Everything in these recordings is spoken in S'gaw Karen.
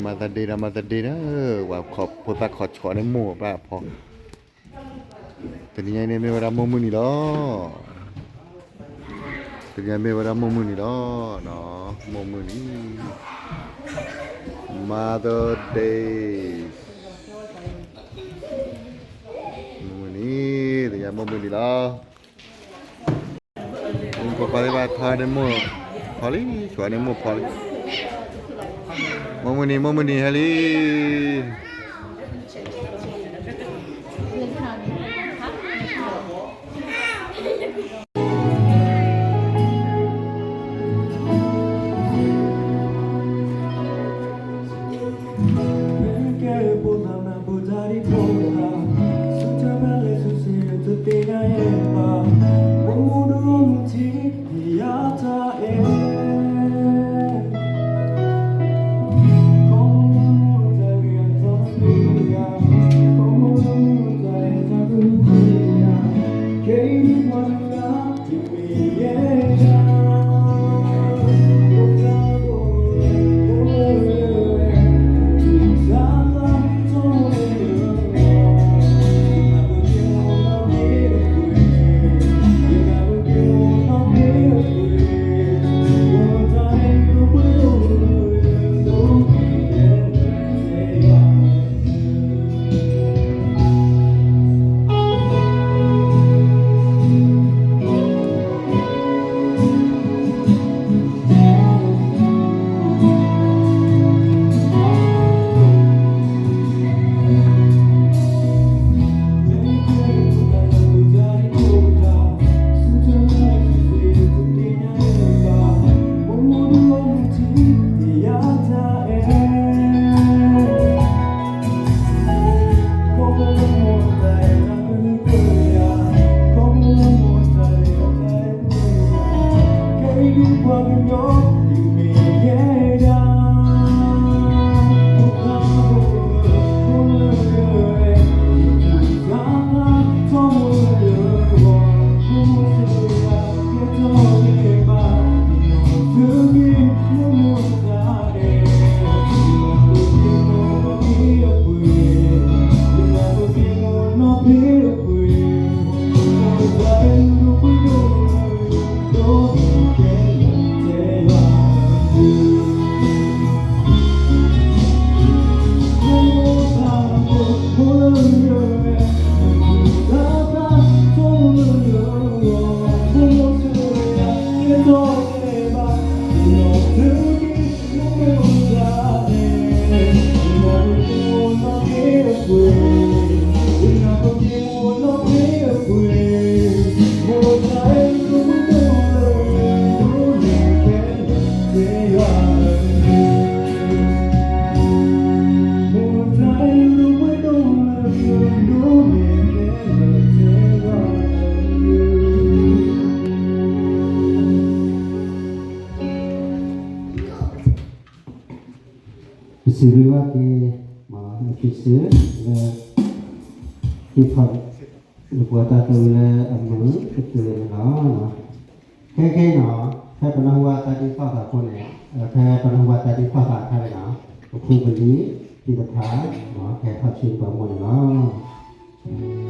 မၤသးဒ့ဒီး မၤသးဒ့ဒီး ဝဲဖိသၣ်ခီၣ်ဆီန့ၣ်မိၢ်ပၢ်ဖီ, တနံၤညါအံၤန့ၣ်မ့ၢ်ဝဲဒၣ်မိၢ်မုၢ်နံၤလီၤ. တနံၤညါမ့ၢ်ဝဲဒၣ်မိၢ်မုၢ်နံၤလီၤ. မိၢ်မုၢ်နံၤ Mother Day, မိၢ်မုၢ်နံၤ, တနံၤညါမိၢ်မုၢ်နံၤလီၤ. ပှၤဖီလံဘၣ် ထီန့ၢ်မိၢ်ဖီလံ, ဆိန့ၢ်မိၢ်ဖီလံ. မိၢ်မုၢ်နံၤ မိၢ်မုၢ်နံၤဟဲလံ. ပစံးဘျုးဘၣ်က့ၤ မ့ၢ် အဖံးစ့ၢ် လၢ ဟံးထီၣ် နပှၤတၢ်သးဝံၣ်လၢအမုာ်ကတၢၢ်န့ၣ်လီၤ. ခဲခဲနီၤ ဖဲပနၢ်ဟူဘၣ်တၢ်ဒ်သိးသးအဃိန့ၣ် ဖဲပနၢ်ဟူဘၣ်တၢ်ဒ်သိးသးအခါန့ၣ်နီၤ ပဖိပလံၤသ့ၣ်တဖၣ် ကဟဲထီၣ်ဆူပှၤမိၢ်န့ၣ်လီၤ.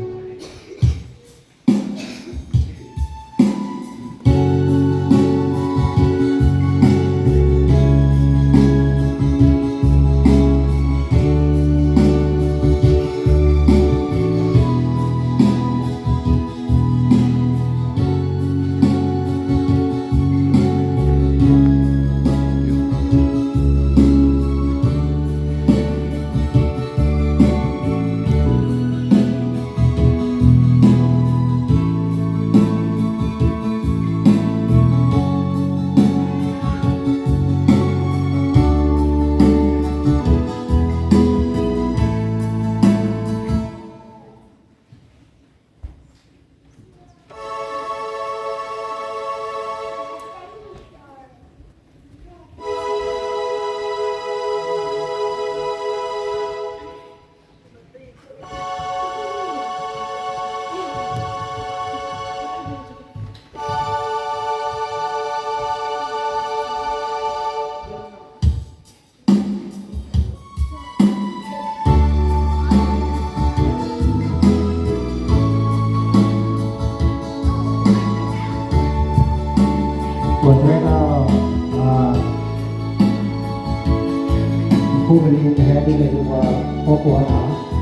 ဖိပလံၤတဟဲဒ်လဲၣ်ဒ်ပှၤဟီၣ်ခိၣ်အါနၤ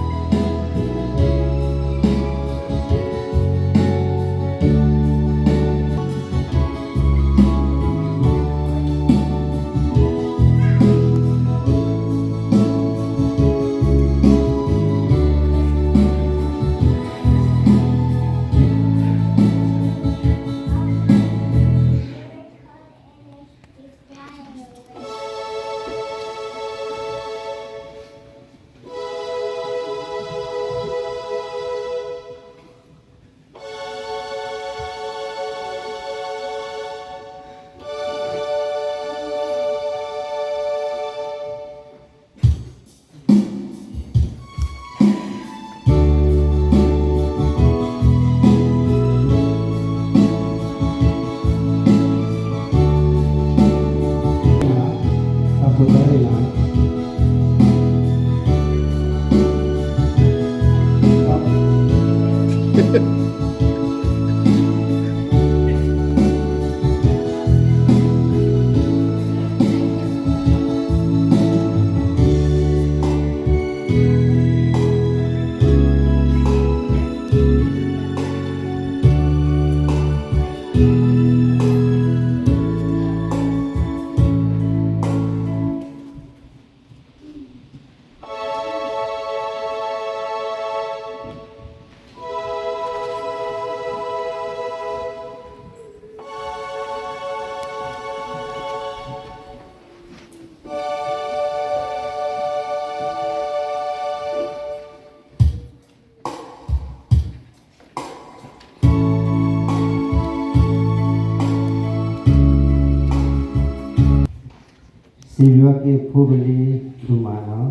စံးဘျုးက့ၤဖိပလံၤဒိၣ်မးနီၤ,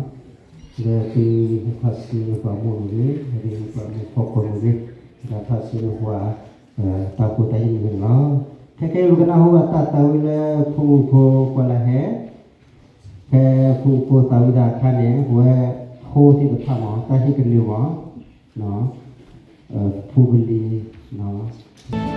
ဒီးသုထီၣ်ဆှံန့ၢ်ပှၤမိၢ်မ့ၢ်ဂ့ၤ, ဒီးပှၤမုၣ်ဖိခွါမ့ၢ်ဂ့ၤ, ဒီးထီၣ်ဆှံန့ၢ်ပှၤ တၢ်ဖိတၢ်ယံၤမ့ၢ်ဂ့ၤန့ၣ်လီၤ. ခဲကနံၣ်အံၤပကနၢ်ဟူဘၣ်တၢ်သးဝံၣ်လၢဖုမုၣ်ဖိကွၢ်လၢဟဲ, ဖဲဖုမုၣ်ဖိသးဝံၣ်တၢ်အခါန့ၣ် ပဝဲဖိသ့ၣ်တဖၣ်မ့ၢ် တၢ်ဟ့ၣ်ကနၢမ့ၢ် ဖိပလံၤနီၤ.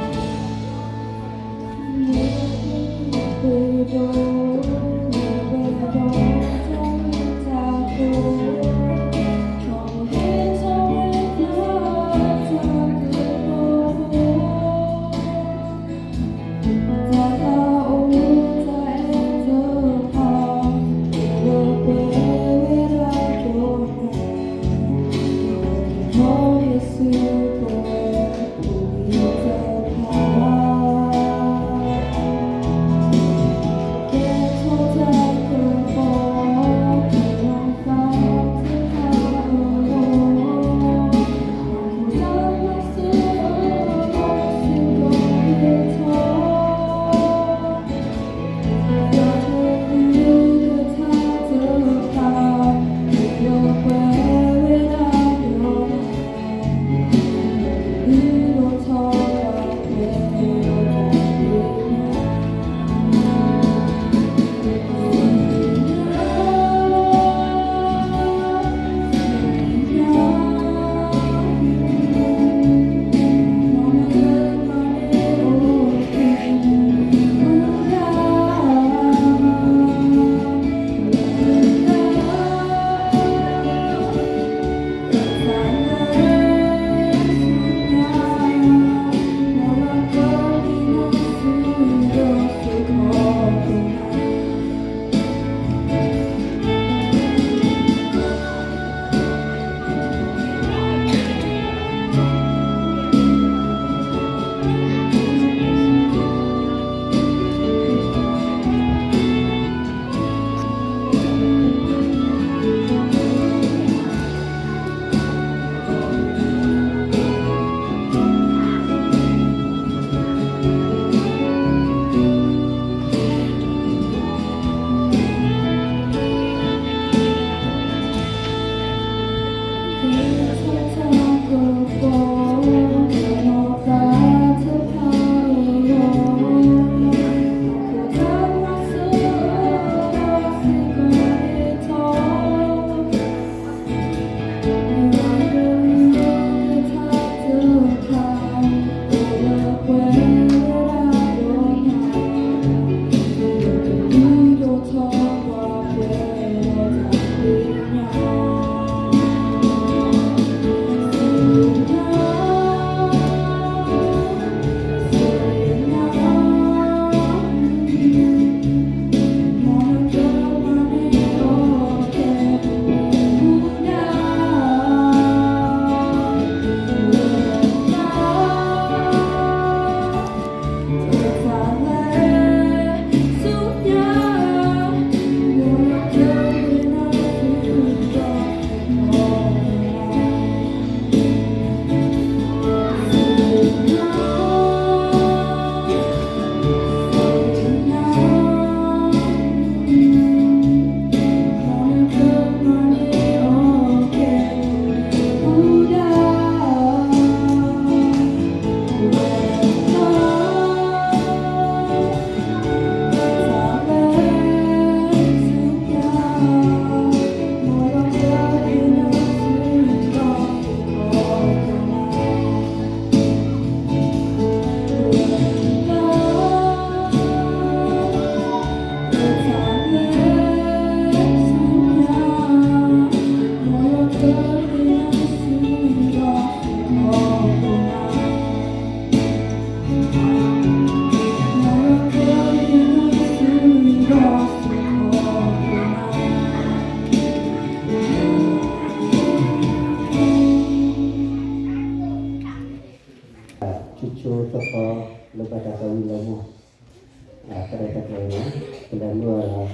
ဒီးမုၢ်ဒီး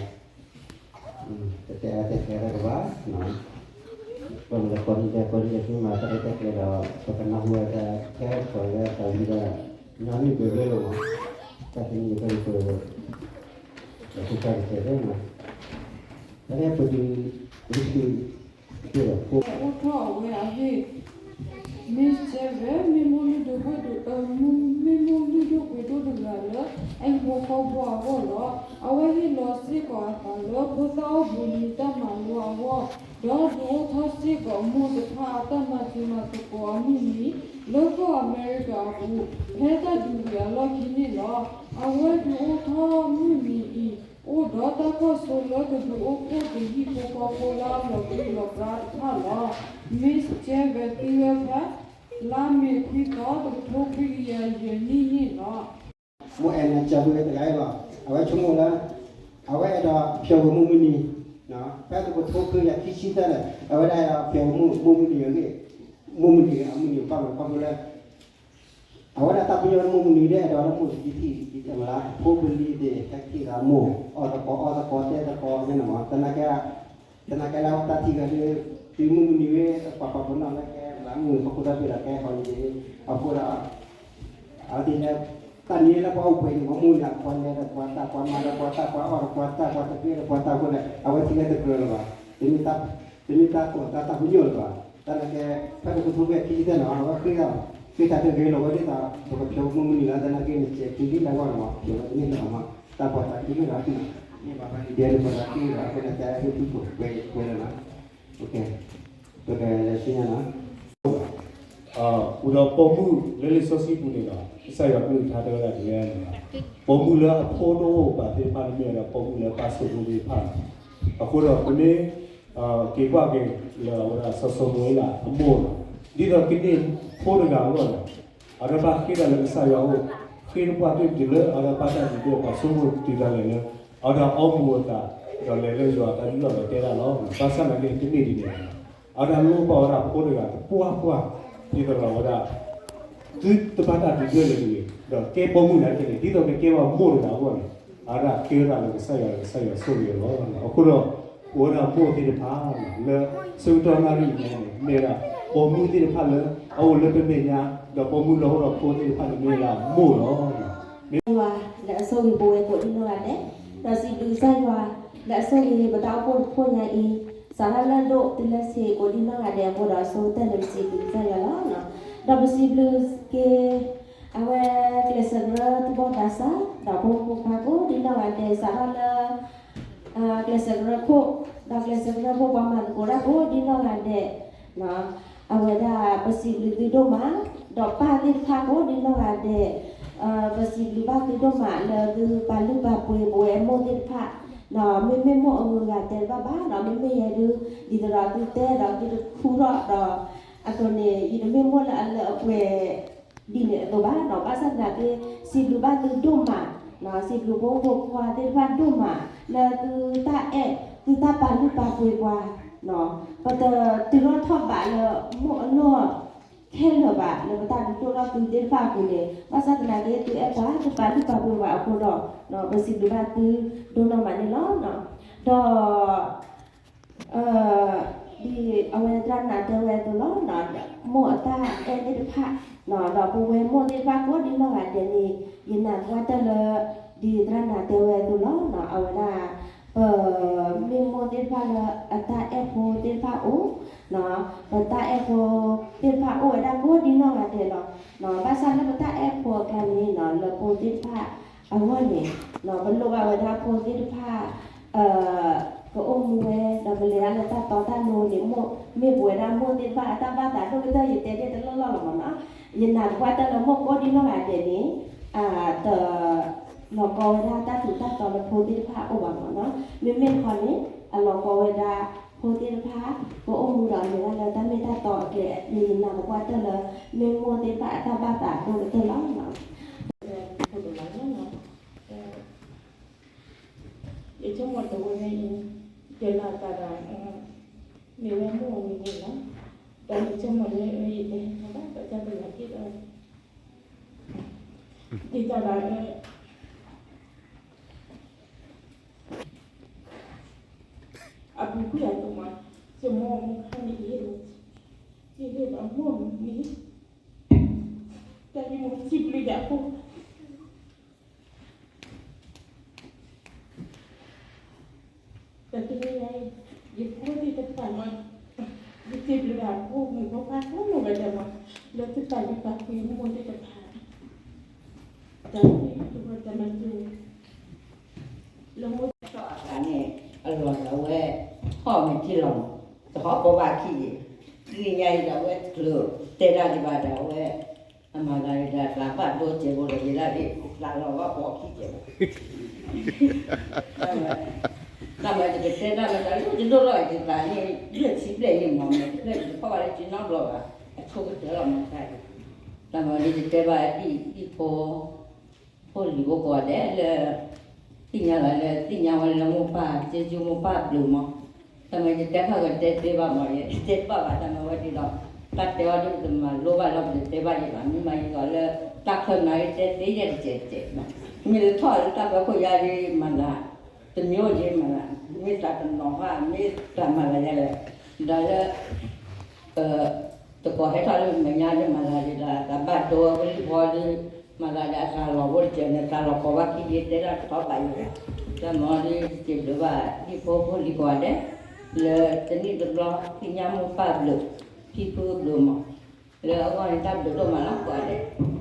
တတဲအါတဲခဲတၢ်ကဘၣ်, ပမ့ၢ်ကိးနံၤဒဲးကိးနံၤဒဲး သုမၤတၢ်ရဲၣ်တၢ်ကျဲၤဒီး ပကနၢ်ဟူဝဲတၢ်ခဲလၢာ်လီၤ တၢ်သနံၤကဲလီၤ, တၢ်သနံၤကဲလီၤ, တၢ်သနံၤကဲလီၤ, တၢ်သနံၤကဲလီၤ, တၢ်သနံၤကဲလီၤ, အိၣ်ထီၣ်အဝဲအဟ့ၣ် Miss Chavez မ့ၢ်မိၢ်လုၢ်ဒိၣ်ပှ့ၤဒိၣ်, မ့ၢ်မိၢ်လုၢ်ဒိၣ်ပှ့ၤဒိၣ်တဂၤလၢ အဟံၣ်ဖိဃီဖိအဂီၢ်လီၤ. အဝဲဟ့ၣ်လီၤစ့ၢ်ကီးအသးလၢဖိသၣ်အိၣ်ဘှံးနံၤတၢ်မၤလိအဂီၢ်, ဒီးဒုးအိၣ်ထီၣ်စ့ၢ်ကီးမိၢ်တဖၣ်အတၢ်မၤသံမၤသကိးအမုၢ်နံၤ လၢကီၢ်အမဲရကၤအပူၤ ဖဲတၢ်ဒုးဝံၤအလီၢ်ခံန့ၣ်လီၤ. အဝဲဒုးအိၣ်ထီၣ်မုၢ်နံၤအံၤ အိၣ်ဒီးတၢ်ကွၢ်စိလၢကဒုးအိၣ်ဖှိၣ်ကဟံၣ်ဖိဃီဖိလၢအလီၤတံၢ်လီၤဆဲးတဖၣ်လီၤ. Miss Chavez သံဝဲဖဲ လါမ့ၤခွံသီ တကထိခွံကယၤယဲၢ်နံၣ်န့ၣ်လီၤ. မိၢ်အဲၣ်နၤကၢ်ဖုဝဲတဂၤအံၤလီၤ. အဝဲဆိကမိၣ်လၢ အဝဲအဲၣ်ဒိးဖျိးဝဲမိၢ်မုၢ်နံၤ, ဖဲတကထိခွံကယၤခံဆံသၢန့ၣ် အဝဲဒၣ်အဲၣ်ဒိးဖျိးဝဲမိၢ်မုၢ်နံၤအဂ့ၢ်, မိၢ်မုၢ်နံၤအမုၢ်နံၤဘၣ်မးခီဖျိလၢ အဝဲဒၣ်တၢ်ပညိၣ်မိၢ်မုၢ်နံၤဒဲး အဲၣ်ဒိးလၢမိၢ်တထံၣ်တမၤလၢ ဖိပလံၤသ့ၣ် ဟဲထံၣ်သးမိၢ် အီၣ်သကိးအီသကိးတဲသကိးန့ၣ်မး သနာ်က့ သနာ်က့လၢအဝဲတၢ်ထံၣ်ဂၤဒုး တုၤမိၢ်မုၢ်နံၤဝဲ ပှၤပှၤပနီၣ်လၢကဲလၢမုၢ် ပှၤဃိသတးပ့ၤဒီးကဲဟီန့ၣ် အဃိဒီး အဝဲသ့ၣ်လၢ တၢ်န့ၣ်လၢပှၤအိၣ်ပှဲၤန့ၣ် ပှၤမိၢ်န့ၣ် ပှၤလဲၤဒီးပှၤတၢ်ပှၤမၤဒီးပှၤတၢ်ပှၤအီၣ်ဒီးပှၤတၢ်ပှၤတဘ့ၣ်ဒီးပှၤတၢ်အဃိန့ၣ် အဝဲထံၣ်လၢတကြၢးလၢၤဘၣ်. တမ့ၢ်တၢ် တမ့ၢ်တၢ်သိၣ်တၢ်သးပညိၣ်လၢၤဘၣ်. တၢ်န့ၣ်ကဲ ဖဲတကထိခွံကယၤခံဆံသၢန့ၣ် အဝဲဃ့ဒီး ဃ့တၢ်တဂ့ၤလီၤဝဲဒ်သိး ပကဖျိးမိၢ်မုၢ်နံၤလၢသနာ်က့န့ၣ် စဲးခံလံလၢအဂီၢ်န့ၣ်မး ဖျိးဝဲတန့ၢ်လၢၤမး တၢ်ပှၤသးခံလၢၤဘၣ် မ့ၢ်ဘၣ်ဖးဒံးဒဲးန့ၣ် ပှၤသးခံလၢၤ အဃိန့ၣ် တၢ်ဟဲဟ့ၣ်ထူၣ်ဖိးကွဲးလၢၤဘၣ်. ပကလဲၤဆူညါနီၤ အိၣ်ဒီးပိာ်မုၣ်လၢလံာ်စီဆှံပူၤန့ၣ်ဒီး ကစၢ်ယွၤကလုၢ်ကထါတဲဝဲဒၣ်ဒ်လဲၣ်န့ၣ်လီၤ. ပိာ်မုၣ်လၢအဖိတအိၣ်ဘၣ်သ့ၣ်တဖၣ်န့ၣ်မ့ၢ်ဝဲဒၣ်ပိာ်မုၣ်လၢပၢ်ဆိမိၣ်သ့ၣ်တဖၣ်လီၤ. အဃိဒီးပမ့ၢ် က့ၤကွၢ်က့ၤလၢအဝဲဒၣ်စီၤၡမူၤအ့လးအမိၢ်လီၤ. ဒ်သိးကန့ၢ်ဖိတဂၤအဂီၢ်န့ၣ် အဝဲဒၣ်ဘၣ်ဃ့တၢ်လၢကစၢ်ယွၤအအိၣ်, ဃ့တပှၢ်တၢၢ်တုၤလၢအဝဲဒၣ်ဘၣ်တၢ်ဒုးဒိၣ်ပှၤဆိကမိၣ်တုၤဒၣ်လဲာ်လၢ အဝဲဒၣ်အီမူၤအသး ဒီးလဲၤလၢယွၤအတၢ်လုၢ်အီၣ်ဒီးတဲတၢ်လီၤ. ဘၣ်ဆၣ်သနာ်က့တမ့ၢ်ဒ်န့ၣ် အဝဲဒၣ်လိၣ်ဘၣ်ဝဲဒၣ်ဖိတဂၤတပှၢ်ပှၢ် ဒ်သိးဒီးအဝဲဒၣ် သုတဘၣ်တၢ်ဒုးဒိၣ်လဲၣ်တဂ့ၤ, ဒီးကဲပိာ်မုၣ်နာ်က့န့ၣ် ဒ်သိးကကဲဘၣ်မိၢ်တဂၤအဂီၢ်န့ၣ် အဝဲဒၣ်ဃ့ဝဲဒၣ်လၢကစၢ်ယွၤ ကစၢ်ယွၤဆိၣ်ဂ့ၤအီၤလီၤ. အဃိဒီး အိၣ်ဝဲဒၣ်မိၢ်သ့ၣ်တဖၣ် လၢဆၢကတီၢ်နၣ်ရံၣ်အံၤန့ၣ် မ့ၢ်ဝဲဒၣ် ပိာ်မုၣ်သ့ၣ်တဖၣ်လၢ အအိၣ်လၢပမဲာ်ညါ ဒီးပိာ်မုၣ်လၢအိၣ်ဒီးဖိသ့ၣ်တဖၣ်န့ၣ် မ့ၢ်ဝဲဒၣ်မိၢ်လီၤ. မ့ၢ်ယွၤလၢအဆိၣ်ဂ့ၤပဝဲကိးဒံနီၢ်ဂၤဒဲး, ဒီးစံးဘျုးကစၢ်ယွၤ လၢအဆိၣ်ဂ့ၤပတၢ်အိၣ်ဖှိၣ်တဖှိၣ်ညါအံၤ, စးထီၣ်လၢဒိၣ်တုၤလၢဆံးကိးဒံနီၢ်ဂၤဒဲးအဃိဒီး အဆိကတၢၢ်န့ၣ် ပစံးဘျုးကစၢ်ယွၤလီၤ. ဒီးပစံးဘျုးက့ၤ အဝဲကျဲးစၢးကရၢသူၣ်ဘီၣ်သးစၢ် ဒီးဖိမုၣ်ဖိခွါကိးဒံနီၢ်ဂၤဒဲး စးထီၣ်လၢ ကျဲးစၢးကရၢခိၣ် ဒီးကျဲးစၢးကရၢဖိပှၤမၤသကိးတၢ်ကိးဒံနီၢ်ဂၤဒဲး, အဝဲဒၣ်ပစံးဘျုးသုဒိၣ်မး, ဒီးပၢ်သ့ၣ်တဖၣ်ကိးဒံနီၢ်ဂၤဒဲး, ပစံးဘျုးဘၣ်သုဒိၣ်မးလၢသုပာ်လုၢ်ပာ်ပှ့ၤပဝဲမိၢ်သ့ၣ်တဖၣ်, မ့မ့ၢ်မိၢ်အဂုၤအဂၤတဲတဘၣ်ဘၣ်, မ့မ့ၢ်ယဲဒုး ဒ်သိးဒီးသုတဲဒီးသုတခူထီၣ်ဒီး အသိးန့ၣ် ယတမ့ၢ်မိၢ်လၢအလၢအပှဲၤ ဒ်န့ၣ်အသိးဘၣ်နီၤ, ဘၣ်ဆၣ်သနာ်က့ စံးဘျုးဘၣ်သုဒိၣ်မး, စံးဘျုးဖိမုၣ်ဖိခွါသ့ၣ်တဖၣ်ဒိၣ်မး လၢသုတၢ်အဲၣ် သုတၢ်ပာ်လုၢ်ပာ်ပှ့ၤပှၤ, ပတတုၤထီၣ်ထီၣ်ဘးလၢမိၢ်အလီၢ်ခဲလၢာ်ဘၣ်, လၢပတၢ်ဒုးဒိၣ်ထီၣ်သုသ့ၣ်တဖၣ်အပူၤန့ၣ်, ဘၣ်ဆၣ်သနာ်က့ သုအဲၣ်ပှၤ သုပာ်လုၢ်ပာ်ပှ့ၤပှၤအဃိဒီး ပစံးဘျုးဘၣ်သုဒိၣ်နီၢ်မးန့ၣ်လီၤ. ဒီး ဒ်အဝဲသရၣ်နၤတဲဝဲအသိးလီၤ, မိၢ်အတၢ်အဲၣ်သ့ၣ်တဖၣ်, ဒီးပဝဲမိၢ်သ့ၣ်တဖၣ်ကိးဒံနီၢ်ဂၤဒဲးန့ၣ် ယနာ်သပှၢ်တၢၢ်လၢ ဒ်သရၣ်နၤတဲဝဲအသိးလီၤ, အဝဲဒၣ် ပမ့ၢ်မိၢ်သ့ၣ်တဖၣ်လၢအတၢ်အဲၣ်ဖိသ့ၣ်တဖၣ်အိၣ်, ပတၢ်အဲၣ်ဖိသ့ၣ်တဖၣ်အိၣ်ဝဲဒၣ်ကိးဒံနီၢ်ဂၤဒဲးလီၤ. ဘၣ်ဆၣ်လၢပတၢ်အဲၣ်ဖိအကျါန့ၣ် လၢဖိသ့ၣ်တဖၣ်အဂီၢ်န့ၣ် ပလိၣ်ဘၣ်ဝဲဒၣ်ဖိသ့ၣ်တဖၣ် ကအိၣ်မူဝဲ ဒီးကလဲၤတၢ်လၢတၢ်တီတၢ်လိၤန့ၣ် မ့ၢ်ပဝဲဒၣ်မိၢ်သ့ၣ်တဖၣ်အတၢ်ဘၣ်သးဒိၣ်ကတၢၢ် ယတဲတ့ၢ်တလီၢ်လီၢ်လီၤမးနီၤ. ယနာ်သပှၢ်တၢၢ်လၢမိၢ်ကိးဒံနီၢ်ဂၤဒဲးန့ၣ် တလီၤကီဝဲဒၣ်တၢ်ထူးတၢ်တီလၢဖိသ့ၣ်တဖၣ်အအိၣ်ဘၣ်မးနီၤ. မ့မ့ၢ်တခီန့ၣ် အလီၤကီဝဲဒၣ်ဖိသ့ၣ်တဖၣ် ကအိၣ်မူဒီးလဲၤတၢ်လၢတၢ်မ့ၢ်တၢ်တီအကျဲန့ၣ် ယနာ်သပှၢ်တၢၢ်လၢ မ့ၢ်မိၢ်သ့ၣ်တဖၣ်အတၢ်ဘၣ်သးဒိၣ်ကတၢၢ်လီၤ. ယဆိကမိၣ်တဝဲန့ၣ်အံၤ ယနာ်သးဒီး မ့ၢ်ဝဲမိၢ်အမံၤန့ၣ်လီၤ. ဒီးယဆိကမိၣ်လၢယတဲဘၣ်ကစၢ်တဂၤက့ၤဒီး ဒ်သိးဒီး ယမိၢ်မူခါန့ၣ် ယဟ့ၣ်လီၤ ယဟ့ၣ်လီၤမိၢ်မူန့ၣ် တၢ်ယမိၢ်စံးဘျုးယၤဖိ တၢ်တနံၤညါအံၤ ယဖိသ့ၣ်တဖၣ်မး ယစံးဘျုးဘၣ်ဖိမုၣ်ဖိခွါဖိမုၣ်ဝဲဒၣ်မး လၢသုတၢ်ယူးယီၣ်ပှ့ၤမိၢ်သ့ၣ်တဖၣ် တၢ်သံတဝဲတၢ်မၤစၢၤ လၢမိၢ် တၢ်အသးန့ၣ် အလီၢ်ဒၣ်ဝဲ ထီၣ်မ့ၢ်ထံလီၤမး တဟီၣ်ကိးဘၣ်ခံယံၤ တနံၤညါအံၤဒၣ်ဝဲတချုး တဲဒၣ်ဒံးဘၣ်ဒၣ်ဝဲ အမၤသးဒၣ်သးဘၣ်ဒိစဲးဖိဒီးယဲဒၣ် သးလီၤဘၣ်ပိာ်ခံစဲးဖိ တၢ်မၤယကတဲတၢ်မၤတၢ်လၢယဒိၣ်ထီၣ်ယသးန့ၣ် လၢထံဘျဲၣ်န့ၣ်မး မ့ၢ်တဖျၢၣ်ယတဖီၣ်ဘၣ်လၢထံနီတဘျီဘၣ် အဆိကတၢၢ်လီၤမးတၢ်အံၤ တၢ်မၤဒ်ယတဲဘၣ်ဒ်ဖိ ဖိလံၤဖိကိးဂၤဒဲးလၢ သ့ၣ်ညါလီၤလၢသ့ၣ်ညါဝဲလၢမိၢ်ပၢ် ကဲကၠူမိၢ်ပၢ်ဘျုးမး တၢ်မၤယတဲခါကတဲသ့ဘၣ်မး ယတဲဘၣ်ဘၣ်တၢ်မၤဝဲဒ်ဒီး တၢ်တဲအီၤဒ်ပတမၤလိဘၣ်လီၤ ပတတဲဘၣ်ယဘၣ် မ့ၢ်မၤယသးလၢ တၢ်ချၢမၤယတဲသ့ယဲတစဲးတစဲး မ့ၢ်လၢထီၣ်လၢတၢ်ဖၢခိၣ်ယါဒ်မၤသး တမံၤအိၣ်ယဲမၤသး မ့ၢ်သးတနီၤဃါ မ့ၢ်သးမၤသးယဲလဲၣ် ဒီးလၢ တကိးဟဲထီၣ်လၢမဲာ်ညါလၢမၤသးဒ်ဒီး သးဘၣ်ဒိဝဲဖိလံၤဖိဒီး မၤသးဒ်အသးလီၤဖိတစဲးန့ၣ် သးလီၤကိးဘၣ်ခံဒ်တဲဒၣ်တထီၣ်ဘၣ်ယဲ တၢ်မၤဒ်စံးဘျုးဘၣ် ဒ်ဖိဖိလံၤကိးဂၤဒဲး လၢတနံၣ်တဘျီ သ့ၣ်ညါမိၢ်ပၢ်ဘျုး ဖံဖုဘျုးမး လၢအဂီၢ်န့ၣ်တၢ်ဘျုးဒိၣ်မးလီၤကိးဂၤဒဲး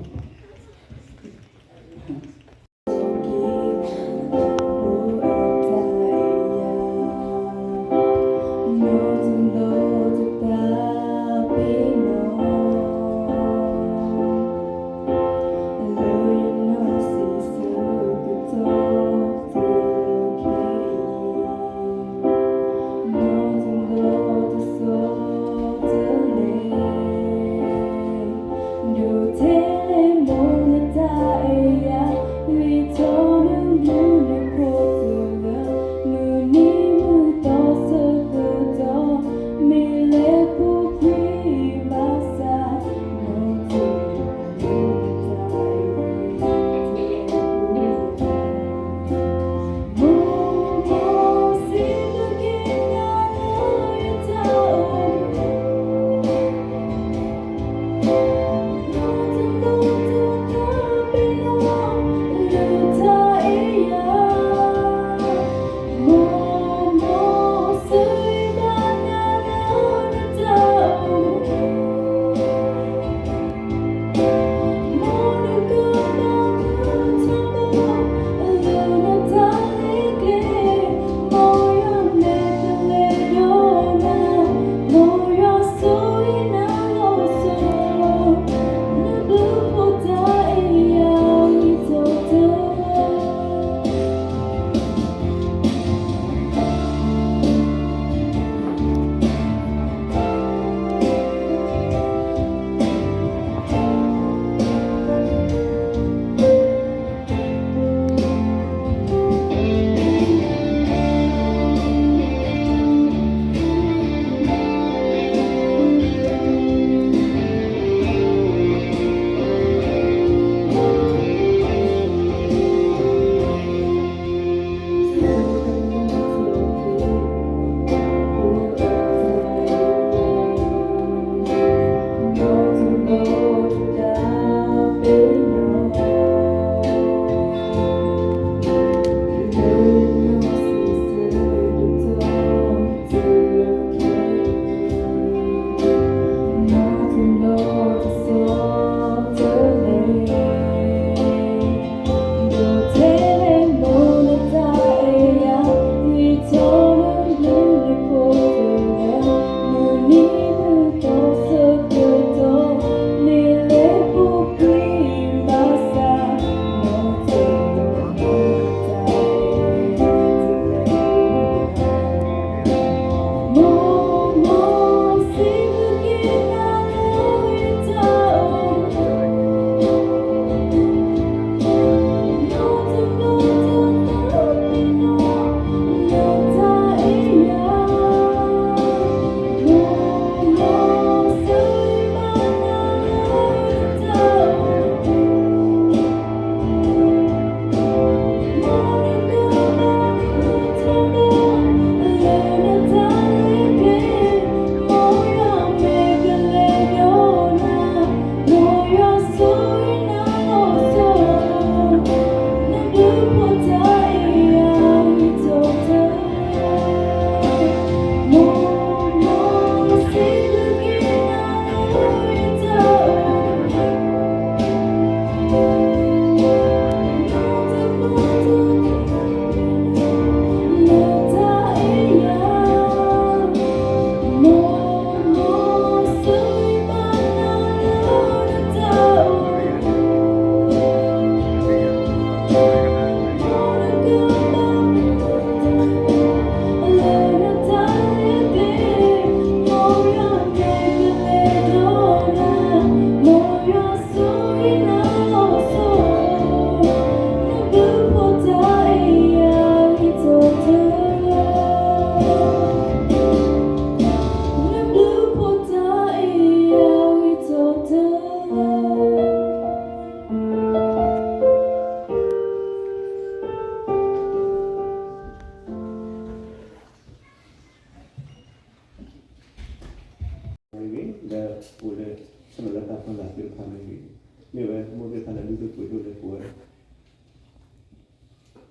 မ့ၢ်ဂ့ၤ, ဒီးအိၣ်လၢ ဆၢလီၤလၢတၢ်ဖီလာ်သ့ၣ်တဖၣ်မ့ၢ်ဂ့ၤ, မ့ၢ်ဝဲမိၢ်သ့ၣ်တဖၣ်လၢလုၢ်ဒိၣ်ပှ့ၤဒိၣ်လၢပဝဲ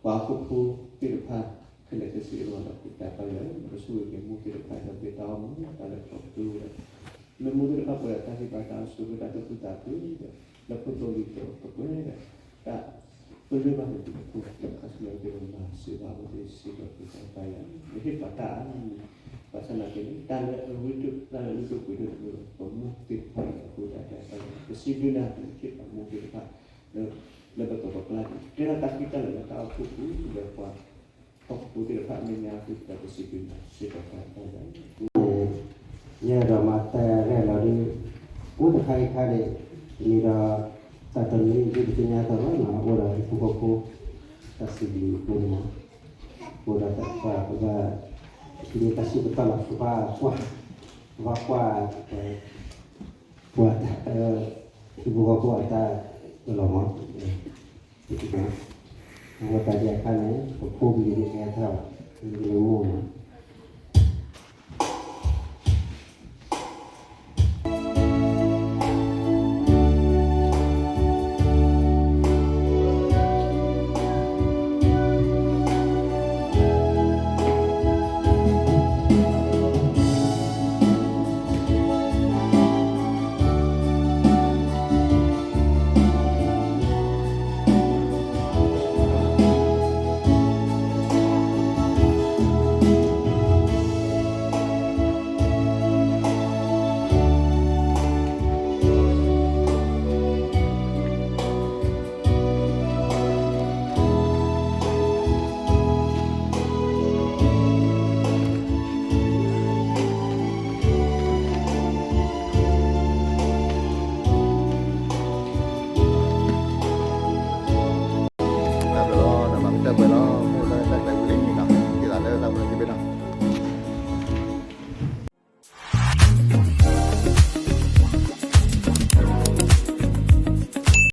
ပှၤဟီၣ်ခိၣ်ဖိသ့ၣ်တဖၣ် ခဲလၢာ်ခဲဆ့အဂီၢ်ဒီး ပတၢ်ပာ်ယွၤ ပကဆိၣ်ဂ့ၤက့ၤမိၢ်သ့ၣ်တဖၣ် ဒီးမ့ၢ်တၢ်အိၣ်မူ တၢ်လဲၤခီဖျိဒီး လၢမိၢ်သ့ၣ်တဖၣ်ပှဲၤဒီးတၢ်ဟ့ၣ်ဘၣ်တၢ်အိၣ်ဆူၣ်အိၣ်ချ့ တၢ်သူၣ်ဖှံသးညီဒီး လၢခိၣ်သိလံၤသိးပှဲၤဒီး တၢ်ပလၢၢ်ဘၣ်န့ၣ် ပကခီဆူညါက့ၤဒီးမၤစၢၤဘၣ်အဝဲသ့ၣ်စ့ၢ်ကီး ပတၢ်ပာ်ယွၤ မ့ၢ်ဟ့ၣ်ပှၤတၢ်အါမံၤ ဘၣ်ဆၣ်သနာ်က့န့ၣ် တၢ်လၢအရ့ဒိၣ် တၢ်လၢလုၢ်ဒိၣ်ပှ့ၤဒိၣ်န့ၣ်မ့ၢ်ဝဲ ပမိၢ်သ့ၣ်တဖၣ်လၢအဃိ တၢ်တၢ်ပာ်ယွၤ ပစံးဘျုးနၤ ပဟ့ၣ်ပှၤမိၢ်သ့ၣ်တဖၣ် လၢ လၢပတီၢ်ပကျါန့ၣ် တဲဒၣ်တၢ်ဃံတၢ်လၤလၢတၢ်အိၣ်ဖှိၣ်ပူၤ ဒီးပှၤဟီၣ်ခိၣ်ဖိသ့ၣ်တဖၣ်အမဲာ်ညါအဃိ ပစံးဘျုးနၤစ့ၢ်ကီး တၢ်တၢ်ယၤ ယအဲၣ်ဒိးမၤတၢ်ရဲၣ်လီၤဒုး အိၣ်တခါအံၤခါန့ၣ် တမံၤဒီး တၢ်တမံၤဒ်ပသ့ၣ်ညါအသိးလီၤ အိၣ်ဒီးဟံၣ်ဖိဃီဖိ တၢ်စံးဘျုးအဃိန့ၣ် အိၣ်ဒီးတၢ်ပှၢ်ပဘၣ် ဟံးန့ၢ်တၢ်စံးပတၢ်လီၤ ကဘၣ်ကွၢ် ကဘၣ်ကွၢ် ပှၤ ဟံၣ်ဖိဃီဖိအတၢ်ကလီၤမီၤ အဝဲတၢ်ဒ်အခါန့ၣ် ပဖိပလံၤန့ၣ်ကဲထီၣ် ပလံၤမိၢ်န့ၣ်